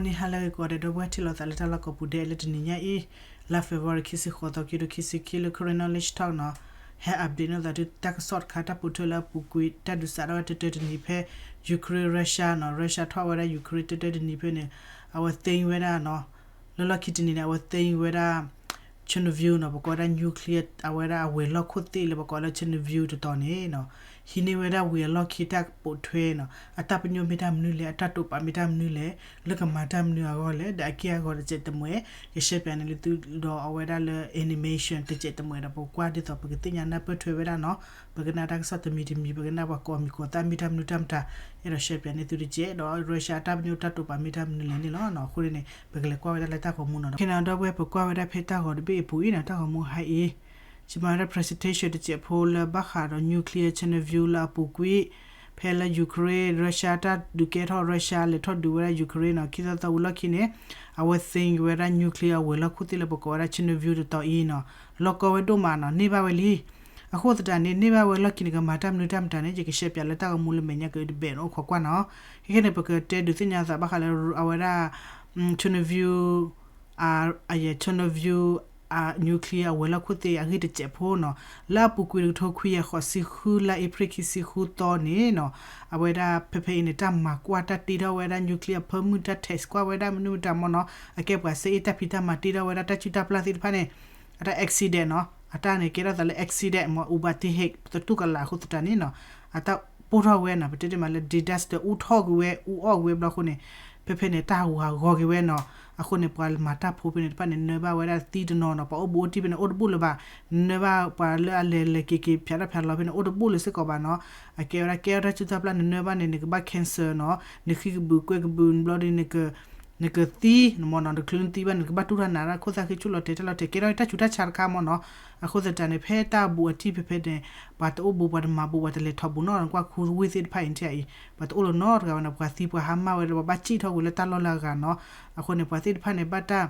ဂီၤနံၤဟါလၢအဂ့ၤကိးဂၤဒဲး ဒီပုၢ်ဝဲၢ်ထံၣ်လိာ်သးလၢတၢ်လီၢ်ကိးပူၤဒဲးလၢတနံၤညါအံၤ, လါ February ခံဆံဃိးသီ ခံကထိခံဆံခံ လၢ Karen Knowledge Talk နီၤ, ဟဲ update န့ၢ်သးဒုတၢ်ကစီၣ်တခါ တၢ်ပိာ်ထွဲလၢအပူၤကွံာ် တၢ်ဒုးစးထီၣ်ဝဲတၢတၢတနံၤဖဲ Ukraine Russia နီၤ, Russia ထီၣ်ဝဲဒၣ် Ukraine တၢတၢတနံၤဖဲန့ၣ်, အဝဲသ့ဝဲဒၣ်နီၤ, လၢလီၢ်ခံတနံၤန့ၣ် အဝဲသ့ဝဲဒၣ် Chernobyl နီၤ, ပကိးဝဲဒၣ် nuclear အဝဲဒၣ်အဝဲၤလီၢ်ခိၣ်သ့ၣ်လၢပကိးလၢ Chernobyl တတီၤန့ၣ်နီၤ, ဟံးန့ၢ်ဝဲဒၣ်ဝံၤအလီၢ်ခံတၢ်ပိာ်ထွဲနီၤ, အတၢ်ပညိၣ်မ့ၢ်တၢ်မနုၤလဲၣ်, အတၢ်တိာ်ပာ်မ့ၢ်တၢ်မနုၤလဲၣ်, လၢကမၤတၢ်မနုၤအဂီၢ်လဲၣ်, ဒီးအက့ၢ်အဂီၤတစဲးတမှဲၤ, ကရှဲပၠးန့ၢ်သုဒီးအဝဲဒၣ်လၢ animation တစဲးတမှဲၤဒီး ပကွၢ်ဒ်သိးပကသ့ၣ်ညါနၢ်ပၢၢ်ထွဲဝဲဒၣ်နီၤ, ပကနၣ်တၢ်ကစီၣ်တမံၤတမံၤ, ပကနၣ်ပှၤကိးမံၤကိးသၣ်မ့ၢ်တၢ်မနုၤတၢ်မတၤ, အဲၣ်ဒိးရှဲပၠးန့ၢ်သုတစဲး, ဒီး Russia အတၢ်ပညိၣ်တၢ်တိာ်ပာ်မ့ၢ်တၢ်မနုၤလဲၣ်န့ၣ်လီၤ. အဃိန့ၣ် ပကလဲၤကွၢ်ဝဲဒၣ်လၢတၢ်ဂီၤမူနီၤ, ဒီး ခဲနီၤ ဒီပုၢ်ဝဲၢ် ပကွၢ်ဝဲဒၣ်ဖဲတၢ်ဂီၤတဘ့ၣ်အပူၤအံၤနီၤ, တၢ်ဂီၤမူဟါအံၤ, ယမၤဝဲဒၣ် presentation တစဲးဖိလၢဘၣ်ဃးဒီး nuclear Chernobyl လၢအပူၤကွံာ်, ဖဲလၢ Ukraine, Russia တၢ်ဒုးကဲထီၣ် Russia လဲၤထီၣ်ဒုးဝဲဒၣ် Ukraine နီၤ, ခံသီသီဝံၤလီၢ်ခံန့ၣ်, အဝဲသ့ဝဲဒၣ် nuclear အဝဲၤလီၢ်ခိၣ်သ့ၣ်လၢပကိးဝဲဒၣ် Chernobyl တတီၤအံၤနီၤ, လီၢ်ကီဝဲဒိၣ်မးနီၤ, န့ၢ်ဘၣ်ဝဲလံ အဃိသတးန့ၣ် န့ၢ်ဘၣ်ဝဲလီၢ်ခံန့ၣ် ကမၤတၢ်မနုၤတၢ်မတၤန့ၣ် ယကရှဲပၠးလၢတၢ်ဂီၤမူလၢမဲာ်ညါကတဘဲးန့ၣ်အိၣ်ခိးကွၢ်နီၤ. ခဲခဲန့ၣ် ပကတဲဒုးသ့ၣ်ညါသးဘၣ်ဃးလၢအဝဲဒၣ် Chernobyl, အယဲၢ် Chernobyl, အ nuclear အဝဲၤလီၢ်ခိၣ်သ့ၣ်အဂ့ၢ်တစဲးဖိနီၤ, လၢအပူၤကွံာ်တကထိခွံကယၤဃိးဆံဃု လါအ့ဖြ့ၣ်ခံဆံဃုသီန့ၣ်နီၤ, အဝဲဒၣ်ဖဲဖဲအံၤန့ၣ် တၢ်မၤကွၢ်တၢ်တ့ထီၣ်ဝဲဒၣ် nuclear အဖၢမုၢ် တၢ် test ကွၢ်ဝဲဒၣ်မနုၤမတၤမ့ၢ်နီၤ, အကဲပှၤစဲအ့ၣ်တၢ်ဖံးတၢ်မၤတ့ထီၣ်ဝဲဒၣ်တၢ်စုၣ်တၢ်ပျၢ်သ့ၣ်တဖၣ်န့ၣ်, အတၢ် accident နီၤ, အတၢ်န့ၣ်ကဲထီၣ်သးလၢ accident မ့ၢ် อุบัติเหตุ သတူၢ်ကလာ်အဃိသတးန့ၣ်နီၤ, အတၢ်ပိၢ်ထီၣ်ဝဲနီၤ, ပတဲတ့ၢ်မးလၢ disaster အူထီၣ်က့ၤဝဲ အူအီၣ်က့ၤဝဲဘျီအဃိန့ၣ်, ဖဲဖဲန့ၣ် တၢ်ဟးဂီၤက့ၤဝဲနီၤ, အဃိန့ၣ် ပှၤမၤတၢ်ဖိဖဲန့ၣ်တဖၣ်န့ၣ် နၢဘၣ်ဝဲဒၣ်သံတနီၤနီၤ, ပှၤအိၣ်ဘူးအိၣ်တံၢ်ဖဲန့ၣ် အိၣ်တဘူးလၢၤဘၣ်, နၢဘၣ်ပှၤလၢအလဲၤလဲၤက့ၤက့ၤဖၠးတၢ်ဖၠးလီၤဖဲန့ၣ် အိၣ်တဘူးလၢၤစ့ၢ်ကီးဘၣ်နီၤ, အကဲဝဲဒၣ်ကဲထီၣ်တၢ်စုၣ်တၢ်ပျၢ် နနၢဘၣ်န့ၣ် နကဘၣ် cancer နီၤ, နဃံကဘုးကွဲကဘုးဘျီဒီး နကသံမ့ၢ်နီၤ, နချုးနသံဘၣ်န့ၣ် နကဘၣ်တူၢ်တၢ်နးတၢ် ခိၣ်သၣ်ဃံဆူၣ်လီၤတဲာ်တၢ်လီၤတဲာ် ကဲထီၣ်တၢ်ဆူးတၢ်ဆါတခါမ့ၢ်နီၤ, အဃိသတးန့ၣ် ဖဲတၢ်ဘူးအတံၢ်ဖဲဖဲန့ၣ်, ပှၤတအိၣ်ဘူးပှၤတမၤဘူး ပှၤတလဲၤထီၣ်ဘူးနီၤ, နကွၢ်ခူဝ့ၢ်သ့ၣ်တဖၣ်အံၤန့ၣ် ပှၤတအိၣ်လၢၤနီတဂၤဝဲန့ၣ်, ပှၤသံပှၤဟါမၢ်ဝဲဒီး ပှၤဘၣ်စံၣ်ထီၣ်ကွံာ်လၢတၢ်လီၢ်လၢအဂၤနီၤ, အဃိန့ၣ် ပှၤသ့ၣ်တဖၣ်န့ၣ် ဘၣ်တၢ်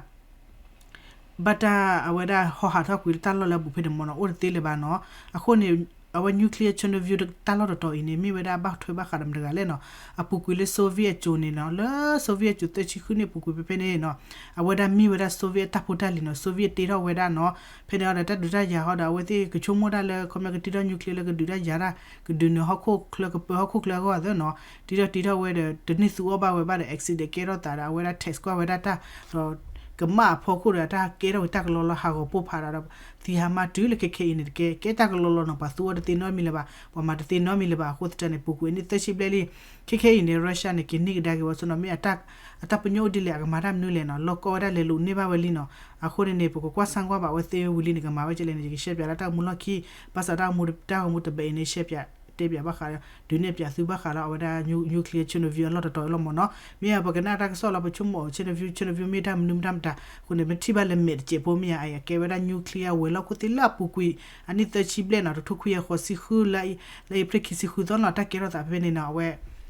ဘၣ်တၢ်အဝဲဒၣ်ဟီၣ်ဟးထီၣ်ကွံာ်လၢတၢ်လီၢ်လၢအပူၤဖဲန့ၣ်မ့ၢ်နီၤ အိၣ်တသ့လၢၤဘၣ်နီၤ. အဃိန့ၣ် အဝဲ nuclear Chernobyl တၢ်လီၢ်တတီၤအံၤန့ၣ် မ့ၢ်ဝဲဒၣ်ဘၣ်ထွဲဘၣ်ဃးဒီးမတၤတဂၤလဲၣ်နီၤ. အပူၤကွံာ်လၢ Soviet အစိၤန့ၣ်နီၤ, လၢ Soviet အစိၤသၢဆံဃုနံၣ်အပူၤကွံာ်ဖဲဖဲန့ၣ်နီၤ, အဝဲဒၣ်မ့ၢ်ဝဲဒၣ် Soviet အတၢ်ဖိတၢ်လံၤနီၤ, Soviet တ့ထီၣ်ဝဲဒၣ်နီၤ. ဖဲန့ၣ်အီၤဒီးတၢ်ဒုးတၢ်ယၤဃီဒီး အဝဲသ့ၣ်ကဆိကမိၣ်တၢ်လၢ ခီပညီကတ့ထီၣ် nuclear လၢကဒုးတၢ်ယၤတၢ် ကဒုးနုာ်ဟီၣ်ခိၣ်ချၢ ကပၢဟီၣ်ခိၣ်ချၢအဂီၢ်သ့နီၤ. တ့ထီၣ်တ့ထီၣ်ဝဲဒီး တန့ၢ်သူအီၣ်ဘၣ်ဝဲဘၣ်ဒီး accident ကဲထီၣ်သးဒီး အဝဲဒၣ် test ကွၢ်ဝဲဒၣ်တၢ် ဒီးကမၣ်အဖီခိၣ်ဒီး တၢ်ကဲထီၣ်ဝဲတၢ်ကလီလီၤဟးဂီၤပိၢ်ဖးဒီး သံဟါမၢ်တုၤလၢခဲခဲအံၤန့ၣ်တကဲ ကဲတၢ်ကလီလီၤနီၤ. ပှၤသူအီၣ်တသ့နီတမံၤလၢၤဘၣ်, ပှၤမၤတသ့နီတမံၤလၢၤဘၣ်. အဃိသတးန့ၣ် ပူၤကွံာ်အနံၣ်သၢဆံဘျဲၣ်လံ ခဲခဲအံၤန့ၣ် Russia န့ၣ် က့ၤန့ၢ်ကဒါက့ၤဝဲဆိနီၤ. မ့ၢ်အတၢ် အတၢ်ပညိၣ်အိၣ်ဒ်လဲၣ် အကမၤတၢ်မနုၤလဲၣ်နီၤ. လီၢ်ကီဝဲဒၣ်လဲၤလိာ်န့ၢ်ဘၣ်ဝဲလံနီၤ. အဃိန့ၣ်န့ၣ် ပကကွၢ်ဆၢကွၢ်ဘၣ်ဝဲသ့ဝံၤလံန့ၣ် ကမၤဝဲကလဲၣ်န့ၣ် ယကရှဲပၠးလၢတၢ်ဂီၤမူလီၢ်ခံ, ဘၣ်ဆၣ်တၢ်ဂီၤမူ တၢ်ဂီၤမူတဘဲအံၤန့ၣ် ရှဲပၠး တဲပၠးဘၣ်ဃးဒီး ဒုးနဲၣ်ပၠးသုဘၣ်ဃးဒီးအဝဲဒၣ် nuclear Chernobyl အလီၢ်တတီၤအံၤလီၤမ့ၢ်နီၤ. မ့ၢ်အပကနၣ်တၢ်ကစီၣ်လီၤ ပဆိကမိၣ် Chernobyl Chernobyl မ့ၢ်တၢ်မနုၤမတၢ်မတၤ အဃိန့ၣ် ပထံၣ်ဘၣ်လၢမဲာ်တစဲးဖိမ့ၢ်ဧါ အကဲဝဲဒၣ် nuclear အဝဲၤလီၢ်ခိၣ်သ့ၣ်လၢအပူၤကွံာ် အနံၣ်သၢဆံဘျဲၣ်နီၤ တကထိခွံကယၤဃိးဆံဃု လါအ့ဖြ့ၣ်ခံဆံဃုသီနီၤ တၢ်ကဲထီၣ်သးဖဲဖဲန့ၣ်နီၤ အဝဲ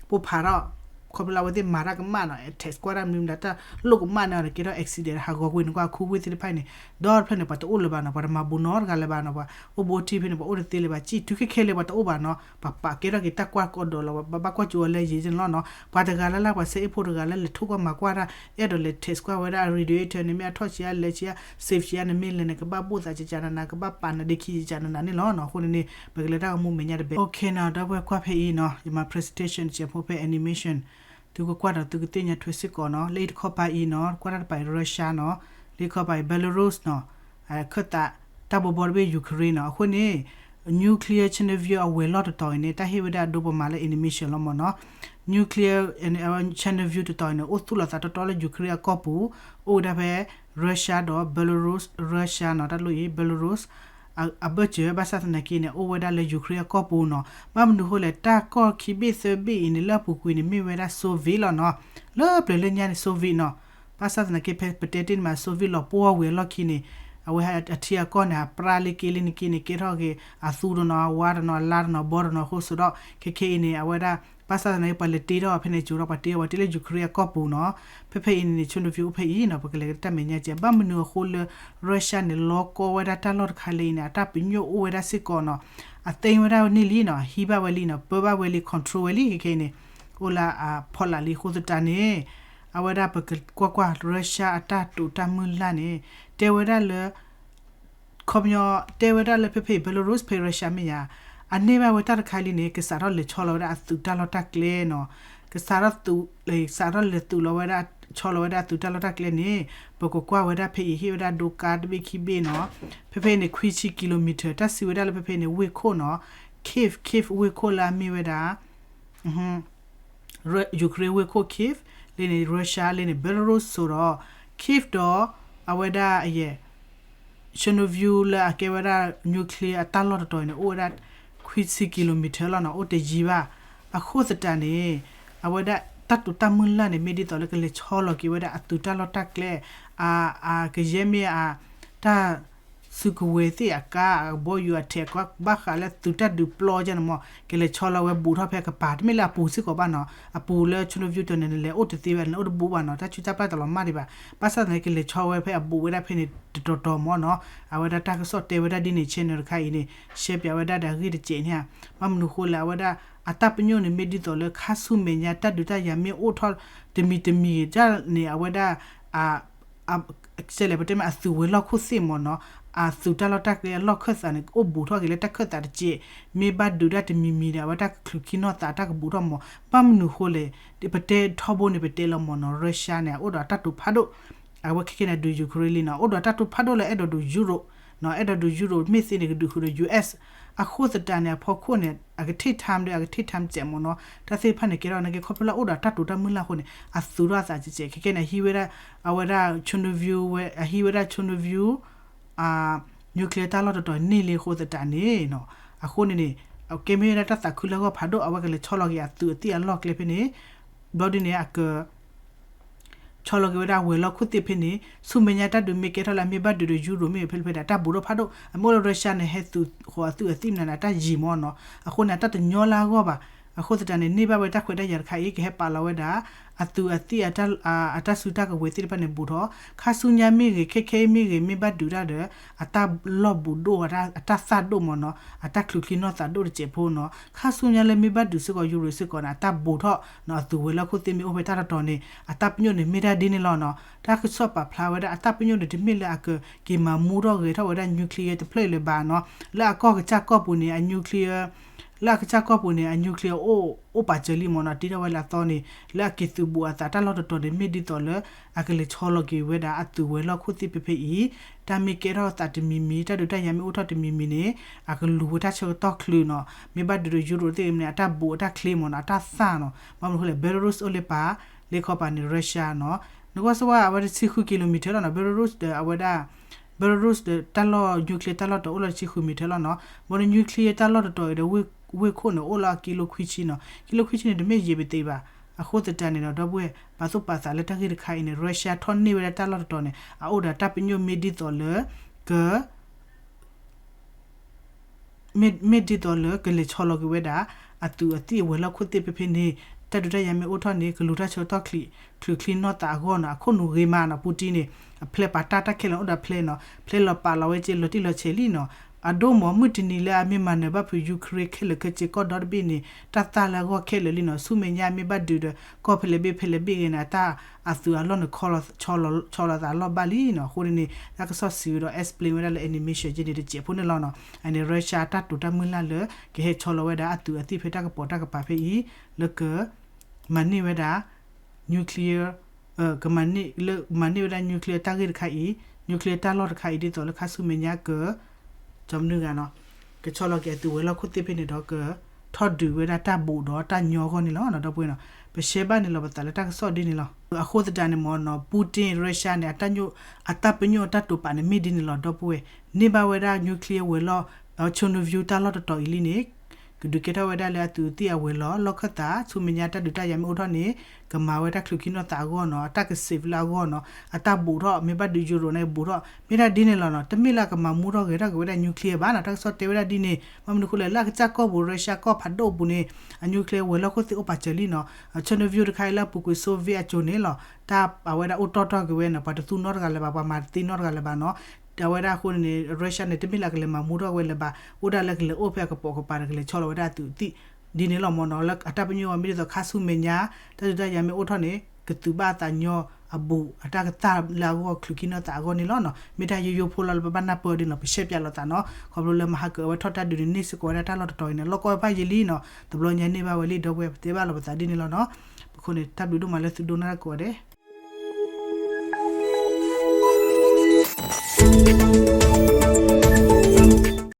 ပိၢ်ဖးထီၣ် ခီဖျိလၢအဝဲသ့ၣ်မၤတၢ်ကမၣ်နီၤ test ကွၢ်တၢ်မနုၤမတၤ တၢ်လိၣ်ကမၣ်န့ၣ်ဒီး ကဲထီၣ် accident ဟးဂီၤကွံာ်န့ၣ်ကွၢ် ခူဝ့ၢ်သ့ၣ်တဖၣ်အံၤန့ၣ် ဒီတဖျၢၣ်န့ၣ် ပှၤတအိၣ်လၢၤဘၣ်နီၤ ပှၤတမၤဘူးနီတဂၤလၢၤဘၣ်နီၤ ပှၤအိၣ်ဘူးအိၣ်တံၢ်ဖဲန့ၣ် ပှၤအိၣ်တသ့လၢၤဘၣ် စံၣ်တုၤခဲခဲလၢာ်ပှၤတအိၣ်ဘၣ်နီၤ ပှၤပာ်ကဲထီၣ်က့ၤတၢ်ကွၢ်ကီဒိးလီၤ ဘၣ်ကွၢ်ကၠိအီၤလၢယံၤန့ၣ်လီၤနီၤ ပှၤတဂၤလၢ်လၢ် ပှၤစဲအ့ၣ်ဖိတဂၤလၢ်လၢ် ထိၣ်ကွၢ်မၤကွၢ်တၢ် အဲၣ်ဒိးလဲၤ test ကွၢ်ဝဲဒၣ် radiator န့ၣ် မ့ၢ်အထီၣ်ဆံးအါလဲၤဆံးအါ safe ဆံးအါန့ၣ် မ့ၢ်လဲၤန့ၣ် ကဘၣ်ဘိၣ်သးကကနနၤ ကဘၣ်ပာ်နၤဒ့ခံကကနနၤန့ၣ်လီၤနီၤ အဃိန့ၣ်န့ၣ် ပကလဲၤတၢ်ဂီၤမူမဲာ်ညါတဘဲ OK နီၤ ဒီပုၢ်ဝဲၢ်ကွၢ်ဖဲအံၤနီၤ ယမၤ presentation တစဲးဖိဖဲ animation သုကကွၢ်ဒီးသုကသ့ၣ်ညါထွဲစ့ၢ်ကီးနီၤ လၢအံၤတခီပၤအံၤနီၤ ကွၢ်တၢ်တပၤအံၤ Russia နီၤ လၢခီပၤအံၤ Belarus နီၤ ခၢၣ်သး တၢ်ဘီဘီတဘ့ၣ် Ukraine နီၤ အဃိန့ၣ် nuclear Chernobyl အဝဲၤလီၢ်တတီၤအံၤန့ၣ် တၢ်ဟ့ၣ်ဝဲဒၣ်အဒိပမၤလၢ animation လီၤမ့ၢ်နီၤ nuclear Chernobyl တတီၤအံၤန့ၣ် အိၣ်သူၣ်လီၤသးတီတီလၢ Ukraine အကီၢ်ပူၤ အိၣ်ဝဲဒၣ်ဖဲ Russia ဒီး Belarus Russia နီၤ တၢ်လိၣ်အံၤ Belarus အဘၢၣ်စၢၤ ဘၣ်ဆၣ်သနာ်က့န့ၣ် အိၣ်ဝဲဒၣ်လၢ Ukraine အကီၢ်ပူၤနီၤ ဘၣ်မနုၤအဃိလဲၣ် တၢ်ကီၢ်ခံဘ့ၣ်သၢဘ့ၣ်အံၤန့ၣ် လၢအပူၤကွံာ်န့ၣ် မ့ၢ်ဝဲဒၣ် Soviet လီၤနီၤ လၢပျၢၤလၢညါန့ၣ် Soviet နီၤ ဘၣ်ဆၣ်သနာ်က့ ဖဲပတဲတ့ၢ်န့ၣ်မး Soviet လီၤပှီၢ်ဝံၤအလီၢ်ခံန့ၣ် အဝဲအထံအကီၢ်န့ၣ် အပြၢလ့က့လ့နက့န့ၣ် ကဲထီၣ်က့ၤ အသူတနီၤ အဝါတနီၤ အလါတနီၤ ဘီတနီၤအဃိ ဆိုတော့ ခဲခဲအံၤန့ၣ် အဝဲဒၣ် ဘၣ်ဆၣ်သနာ်က့ ပှၤလဲၤတ့ထီၣ်ဖဲန့ၣ် ကၠိထီၣ် ပှၤတ့ထီၣ် ပှၤတ့လၢ Ukraine အကီၢ်ပူၤနီၤ ဖဲဖဲအံၤန့ၣ်န့ၣ် Chernobyl အိၣ်ဖဲအံၤနီၤ ပကလဲၤကတၢ်မဲာ်ညါကဲ ဘၣ်မနုၤအဃိလၢ Russia န့ၣ် လီၤကီဝဲဒၣ်တၢ်လီၢ်တခါလၢအံၤန့ၣ် အတၢ်ပညိၣ်အိၣ်ဝဲဒၣ်စ့ၢ်ကီးနီၤ အသ့ဝဲဒၣ်န့ၣ်လံနီၤ အဟံးဘၣ်ဝဲလံနီၤ ပၢဘၣ်ဝဲလံ control ဝဲလံ ခဲခဲအံၤန့ၣ် အိၣ်လၢအဖီလာ်လံအဃိသတးန့ၣ် အဝဲဒၣ်ပကကွၢ်ကွၢ် Russia အတၢ်တိာ်တၢ်မုၢ်လၢ်န့ၣ် တဲဝဲဒၣ်လၢ ခီပညီ တဲဝဲဒၣ်လၢဖဲဖဲအံၤ Belarus ဖဲ Russia မ့ၢ်ယါ အန့ၢ်ဘၣ်ဝဲတၢ်တခါလံန့ၣ် ကစးထီၣ်လဲၤဆီလီၤဝဲဒၣ်အသုးတၢ်လီၢ်တၢ်ကျဲနီၤ, ကစးထီၣ်သုး စးထီၣ်လဲၤသုးလီၤဝဲဒၣ် ဆီလီၤဝဲဒၣ်အသုးတၢ်လီၢ်တၢ်ကျဲန့ၣ် ပကကွၢ်ဝဲဒၣ်ဖဲအံၤ ဟ့ၣ်ဝဲဒၣ်ဒိကါတဘ့ၣ်ခံဘ့ၣ်နီၤ, ဖဲဖဲအံၤန့ၣ် ခွံဆံ kilometer တၢ်စံးဝဲဒၣ်လၢဖဲဖဲအံၤန့ၣ် ဝ့ၢ်ခိၣ်နီၤ, Kyiv Kyiv ဝ့ၢ်ခိၣ်လၢအမ့ၢ်ဝဲဒၣ် Ukraine ဝ့ၢ်ခိၣ် Kyiv လၢန့ၣ် Russia လၢန့ၣ် Belarus ဆိဒီး Kyiv ဒီး အဝဲဒၣ်အယဲၢ် Chernobyl လၢအကဲဝဲဒၣ် nuclear အတၢ်လီၢ်တတီၤအံၤန့ၣ် အိၣ်ဝဲဒၣ် ခွံဆံ kilometer လီၤနီၤ, အိၣ်တယံၤဘၣ်. အဃိသတးန့ၣ် အဝဲဒၣ်တၢ်တိာ်တၢ်မုၢ်လၢ်န့ၣ် မ့ၢ်ဒ်သိးလၢကလဲၤဆီလီၤက့ၤဝဲဒၣ်အသုးတၢ်လီၢ်တၢ်ကျဲ အ အကယဲၢ်မ့ၢ်အ တၢ် စုကဝဲၤသ့ၣ်အကါ အဘီယူၤအထဲးကီး ဘၣ်ဃးလၢသုးတၢ်ဒုးပျီကဲန့ၣ်မ့ၢ် ကလဲၤဆီလီၤဝဲဘူးထီၣ်ဖဲကပၤ တမ့ၢ်လၢအပူၤစ့ၢ်ကီးဘၣ်နီၤ, အပူၤလၢ Chernobyl တတီၤန့ၣ် နလဲၤအိၣ်တသ့ဘၣ် နအိၣ်တဘူးဘၣ်နီၤ, တၢ်ဆူးတၢ်ပျၢ်တလီၤမၢ်ဒံးဘၣ်. ဘၣ်ဆၣ်သနာ်က့ ကလဲၤဆီဝဲဖဲအဘူးဝဲဒၣ်ဖဲန့ၣ် တတီၤတီၤမ့ၢ်နီၤ. အဝဲဒၣ်တၢ်ကစီၣ်တဲဝဲဒၣ်ဒ်န့ၣ် channel တခါအံၤန့ၣ် ရှဲပၠးဝဲဒၣ်ဒီးအဂ့ၢ်တစဲးန့ၣ်ဧါ. ဘၣ်မနုၤဃိလဲၣ် အဝဲဒၣ် အတၢ်ပညိၣ်န့ၣ် မ့ၢ်ဒ်သိးလၢခါဆူမဲာ်ညါ တၢ်ဒုးတၢ်ယၤမ့ၢ်အိၣ်ထီၣ်တမံၤတမံၤတၢ်န့ၣ် အဝဲဒၣ် ကဲလဲၣ် ပတဲမ့ၢ်အသုးဝဲၤလီၢ်ခိၣ်သ့ၣ်မ့ၢ်နီၤ, အသုးတၢ်လီၢ်တၢ်ကျဲအလီၢ်ခၢၣ်သးန့ၣ် အိၣ်ဘူးထီၣ်က့ၤလၢတၢ်ခၢၣ်သးတစဲး, မ့ၢ်ဘၣ်ဒုးတၢ်တမံၤမံၤဒီး အဝဲတၢ်ကချုးခံနီၢ်သးတၢ်ကဘူးထီၣ်မ့ၢ်. ဘၣ်မနုၤဃိလဲၣ် ပတဲထီဘိန့ၣ်ပတဲလီၤမ့ၢ်နီၤ, Russia န့ၣ် အအိၣ်ဒီးအတၢ်တိာ်ဖးဒိၣ် အဝဲခဲကနံၣ်ဒုး Ukraine လံနီၤ, အိၣ်ဒီးတၢ်တိာ်ဖးဒိၣ်လၢအဲၣ်ဒိးဒုး Europe နီၤ, အဲၣ်ဒိးဒုး Europe မ့ၢ်သ့န့ၣ် ကဒုးဃုာ်ဒီး US အဃိသတးန့ၣ် အဖီခိၣ်န့ၣ် အက take time ဒီး အက take time စဲးမ့ၢ်နီၤ, တၢ်သ့ၣ်တဖၣ်န့ၣ် ကဲထီၣ်နာ်က့ ခီဖျိလၢအအိၣ်ဒီးတၢ်တိာ်တၢ်မုၢ်လၢ်အဃိန့ၣ် အသုးထီၣ်အသးစဲးစဲး, ခဲကနံၣ်အဟံးဝဲဒၣ် အဝဲဒၣ် Chernobyl ဝဲ အဟံးဝဲဒၣ် Chernobyl nuclear တၢ်လီၢ်တတီၤန့ၢ်လံအဃိသတးန့ၣ်နီၤ, အဃိန့ၣ်န့ၣ် ကဲမ့ၢ်ဝဲဒၣ်တၢ်သးခုလၢအဂီၢ်ဖးဒိၣ် အဝဲကလဲၤဆီလီၤက့ၤအသုးအသံၣ်အလီၢ်ကျဲဖဲန့ၣ်, ဘျီဒ်န့ၣ် အက ဆီလီၤက့ၤဝဲဒၣ်ဝဲၤလီၢ်ခိၣ်သ့ၣ်ဖဲန့ၣ်, ဆူမဲာ်ညါတၢ်ဒုးမ့ၢ်ကဲထီၣ်လၢအမ့ၢ်ဘၣ်ဒုးဒီး Europe မ့ၢ်ဖဲလဲၣ်ဖဲလဲၣ် အတၢ်ဘူးထီၣ်ဖးဒိၣ်, အမ့ၢ်လၢ Russia န့ၣ် ဟဲသုးဃီၤအသုးအသံၣ်မနုၤန့ၣ် အတၢ်ယံာ်မ့ၢ်နီၤ, အဃိန့ၣ် အတၢ်တညီလၢအဂီၢ်ဘၣ်. အဃိသတးန့ၣ် န့ၢ်ဘၣ်ဝဲတၢ်ခွဲးတၢ်ယာ်တခါအံၤ ကဟဲပာ်လီၤဝဲဒၣ် အသုးအသံၣ် အတၢ်စုတၢ်ကဝဲၤသ့ၣ်တဖၣ်န့ၣ် ဘူးထီၣ်, ခါဆူညါမ့ၢ်ဂ့ၤ ခဲခဲအံၤမ့ၢ်ဂ့ၤ မ့ၢ်ဘၣ်ဒုးတၢ်ဒီး အတၢ်လီၢ်ဘူးဒိၣ် အတၢ်သၣ်ဒိၣ်မ့ၢ်နီၤ, အတၢ်ချုးချံနီၢ်သးဒိၣ်တစဲးဖိနီၤ, ခါဆူညါလၢမ့ၢ်ဘၣ်ဒုးစ့ၢ်ကီး Europe စ့ၢ်ကီးန့ၣ် အတၢ်ဘူးထီၣ်နီၤ, အသုးဝဲၤလီၢ်ခိၣ်သ့ၣ်မ့ၢ်အိၣ်ဖဲတၢ်တတီၤန့ၣ် အတၢ်ပညိၣ်န့ၣ် မ့ၢ်ဒၣ်ဒ်န့ၣ်လီၤနီၤ. တၢ်ကစီၣ်ပာ်ဖျါဝဲဒၣ် အတၢ်ပညိၣ်န့ၣ် တမ့ၢ်လၢအကက့ၤမၤမူထီၣ်ဂဲၤထီၣ်ဝဲဒၣ် nuclear တဖျၢၣ်အံၤလၢၤဘၣ်နီၤ, လၢအကီၢ်ကစၢ်ကီၢ်ပူၤန့ၣ် အ nuclear လၢအကစၢ်ကီၢ်ပူၤန့ၣ် အ nuclear အိၣ် အိၣ်ပာ်စၢၤလံမ့ၢ်နီၤ, တ့ထီၣ်ဝဲလၢအသီန့ၣ် လၢအက့ၤသုးဘူးအသးတၢ်လီၢ်တတီၤန့ၣ် မ့ၢ်ဒ်သိးလၢ အကလဲၤဆီလီၤက့ၤဝဲဒၣ်အသုးဝဲၤလီၢ်ခိၣ်သ့ၣ်ဖဲဖဲအံၤ, တၢ်မ့ၢ်ကဲထီၣ်သးတမံၤမံၤ တၢ်ဒုးတၢ်ယၤမ့ၢ်အိၣ်ထီၣ်တမံၤမံၤန့ၣ် အကလူၤဝဲတၢ်ဆၢကတီၢ်ချုးနီၤ, မ့ၢ်ဘၣ်ဒုးဒီး Europe သ့ၣ်မ့ၢ်န့ၣ် အတၢ်ဘူးအတၢ်ချ့မ့ၢ်နီၤ, အတၢ်သၣ်နီၤ, ဘၣ်မနုၤဃိလဲၣ် Belarus အိၣ်လၢပာ် လၢခီပၤန့ၣ် Russia နီၤ, နကွၢ်စ့ၢ်ဝဲ အဝဲတဆံဃု kilometer လီၤနီၤ, Belarus ဒီးအဝဲဒၣ် Belarus ဒီးတၢ်လီၢ် nuclear တၢ်လီၢ်တတီၤအိၣ်လၢတဆံဃု meter လီၤနီၤ, ဘၣ်ဒီး nuclear တၢ်လီၢ်တတီၤအံၤဒီး ဝ့ၢ်ခိၣ်န့ၣ် အိၣ်လၢအကံလိခွံဆံနီၤ, ကံလိခွံဆံန့ၣ် တမ့ၢ်ယံာ်ပသ့ဘၣ်, အဃိသတးန့ၣ်ဒီး ဒီပုၢ်ဝဲၢ် ပာ်သူၣ်ပာ်သးလၢတၢ်ဂ့ၢ်တခါအံၤန့ၣ် Russia ထီၣ်န့ၢ်ဝဲဒၣ်တၢ်လီၢ်တတီၤန့ၣ် အအိၣ်ဒီးတၢ်ပညိၣ်မ့ၢ်ဒ်သိးလၢ က မ့ၢ် မ့ၢ်ဒ်သိးလၢကလဲၤဆီလီၤက့ၤဝဲဒၣ် အသုးအသံၣ်အဝဲၤလီၢ်ခိၣ်သ့ၣ်ဖဲဖဲန့ၣ်, တၢ်ဒုးတၢ်ယၤမ့ၢ်အိၣ်ထီၣ်န့ၣ် ကလူၤတၢ်ဆၢကတီၢ်ချံး ချုးချံနီၢ်သးအဂီၢ်နီၤ, အခိၣ်နူာ်ဂ့ၤမးနီၤ, Putin န့ၣ် အဖျဲးပာ်တၢ်တၢ်ခဲလၢာ်အိၣ်ဒီးဖျဲးနီၤ, ဖျဲးလီၤပာ်လီၤဝဲက့ၤလီၤတံၢ်လီၤဆဲးလံနီၤ, အဒိၣ်မး မုၢ်တနံၤလၢအမ့ၢ်မၤနၢၤဘၣ်ဖုး Ukraine ခဲလၢာ်ခဲဆ့ကီၢ်ဒီတဘ့ၣ်န့ၣ် တၢ်သၣ်လၢအဂီၢ်ခဲလၢာ်လံနီၤ, ဆူမဲာ်ညါမ့ၢ်ဘၣ်ဒုးဒီး ကီၢ်ဖဲလဲၣ်ဘ့ၣ်ဖဲလဲၣ်ဘ့ၣ်ဂ့ၤန့ၣ် အတၢ်အသုးအလီၢ်န့ၣ် ဆီလီၤသးလီၢ်ဘၣ်လံနီၤ, အဃိန့ၣ်န့ၣ် တၢ်ကစီၣ်စံးဝဲဒီး explain ဝဲဒၣ်လၢ animation က့န့ၣ် တစဲးဖိန့ၣ်လီၤနီၤ, အန့ၣ် Russia တၢ်တိာ်တၢ်မုၢ်လၢ်လၢ ကဟဲဆီလီၤဝဲဒၣ်အသုးအသံၣ်ဖဲတၢ်ကပိာ်တၢ်ကပၤဖဲအံၤ လၢက မၤန့ၢ်ဝဲဒၣ် nuclear ကမၤန့ၢ် လၢမၤန့ၢ်ဝဲဒၣ် nuclear တၢ်ဂ့ၢ်တခါအံၤ nuclear တၢ်လီၢ်တခါအံၤ ဒ်သိးလၢခါဆူမဲာ်ညါက ကၠီမနုၤဂၤနီၤ ကဆီလီၤက့ၤအသုးဝဲၤလီၢ်ခိၣ်သ့ၣ်ဖဲန့ၣ်ဒီး ကထီၣ်ဒုးဝဲဒၣ်တၢ်ဘူးဒီးတၢ်ညီအဂီၢ်န့ၣ်လီၤနီၤ ဒီပုၢ်ဝဲၢ်နီၤ, ပရှဲဘၣ်န့ၣ်လီၤပသးလၢတၢ်ကစီၣ်ဒ်န့ၣ်လီၤ. အဃိသတးန့ၣ်မ့ၢ်နီၤ Putin Russia န့ၣ် အတၢ်ပညိၣ်အတၢ်တိာ်ပာ်န့ၣ်မ့ၢ်ဒ်န့ၣ်လီၤ ဒီပုၢ်ဝဲၢ်, န့ၢ်ဘၣ်ဝဲဒၣ် nuclear ဝဲၤလီၢ် Chernobyl တၢ်လီၢ်တတီၤအံၤလံန့ၣ် ကဒုးကဲထီၣ်ဝဲဒၣ်လၢအသုးသံၣ်အဝဲၤလီၢ် လီၢ်ခၢၣ်သး ဆူမဲာ်ညါတၢ်ဒုးတၢ်ယၤမ့ၢ်အိၣ်ထီၣ်န့ၣ် ကမၤဝဲတၢ်ချုးခံနီၢ်သးအဂီၢ်နီၤ အတၢ်က safe လၢအဂီၢ်နီၤ အတၢ်ဘူးထီၣ် မ့ၢ်ဘၣ်ဒုး Euro န့ၣ်ဘူးထီၣ် မ့ၢ်ဒၣ်ဒ်န့ၣ်လီၤနီၤ တမ့ၢ်လၢအကမၤမူထီၣ်ဂဲၤထီၣ်က့ၤဝဲဒၣ် nuclear ဘၣ်နီၤ တၢ်ကစီၣ်တဲဝဲဒၣ်ဒ်န့ၣ် ဘၣ်မနုၤဃိလဲၣ် လၢအကစၢ်ကီၢ်ပူၤ Russia ကီၢ်ဖးဒိၣ်အပူၤန့ၣ် အ nuclear ဝဲၤလီၢ်ခိၣ်သ့ၣ်အိၣ်ပာ်စၢၤလံနီၤ Chernobyl တခါအံၤလၢအပူၤကွံာ် Soviet အစိၤန့ၣ်လီၤ တၢ်အဝဲဒၣ်အိၣ်တီၢ်ထီၣ်က့ၤဝဲနီၤ ပှၤတသူနီတဂၤလၢၤဘၣ် ပှၤမၤတသ့နီတဂၤလၢၤဘၣ်နီၤ အဝဲဒၣ်အဃိန့ၣ် Russia န့ၣ် တမ့ၢ်လၢအကလဲၤမၤမူထီၣ်ဝဲလၢၤဘၣ် အိၣ်ဒၣ်လၢကလဲၤအိၣ်ဖဲအကပိာ်ကပၤဒီးကလဲၤဆီလီၤဝဲဒၣ်အသုးသံၣ် ဒ်န့ၣ်လီၤမ့ၢ်နီၤ လၢအတၢ်ပညိၣ်အီၤမ့ၢ်ဒ်သိးခါဆူမဲာ်ညါ တၢ်ဒုးတၢ်ယၤမ့ၢ်အိၣ်ထီၣ်န့ၣ် ကသုးဘၣ်အသးညီအဘူးအတၢ်ကတၢၢ်လၢအဂီၢ် ချုးခံနီၢ်သးအဂီၢ်န့ၣ်လီၤနီၤ. မ့ၢ်တၢ်ယိယိဖိလီၤလၢပဘၣ်နၢ်ပၢၢ်ဒ်နီၤ ပရှဲပၠးလိာ်သးနီၤ. ခီဖျိလၢမဟါကၢၤအဝဲထီၣ်တၢ်ဒုးန့ၣ် န့ၢ်စ့ၢ်ကီးဝဲဒၣ်တၢ်လီၢ်တတီၤအံၤန့ၣ် လီၢ်ကီၢ်ဝဲဖးယံာ်လံနီၤ. တဘျီညါန့ၢ်ဘၣ်ဝဲလံ ဒီပုၢ်ဝဲၢ် ပတဲဘၣ်လီၤပသးဒ်န့ၣ်လီၤနီၤ. အဃိန့ၣ် တၢ်ဘျုးဒိၣ်မးလၢသုဒိကနၣ်တၢ်ကိးဂၤဒဲး.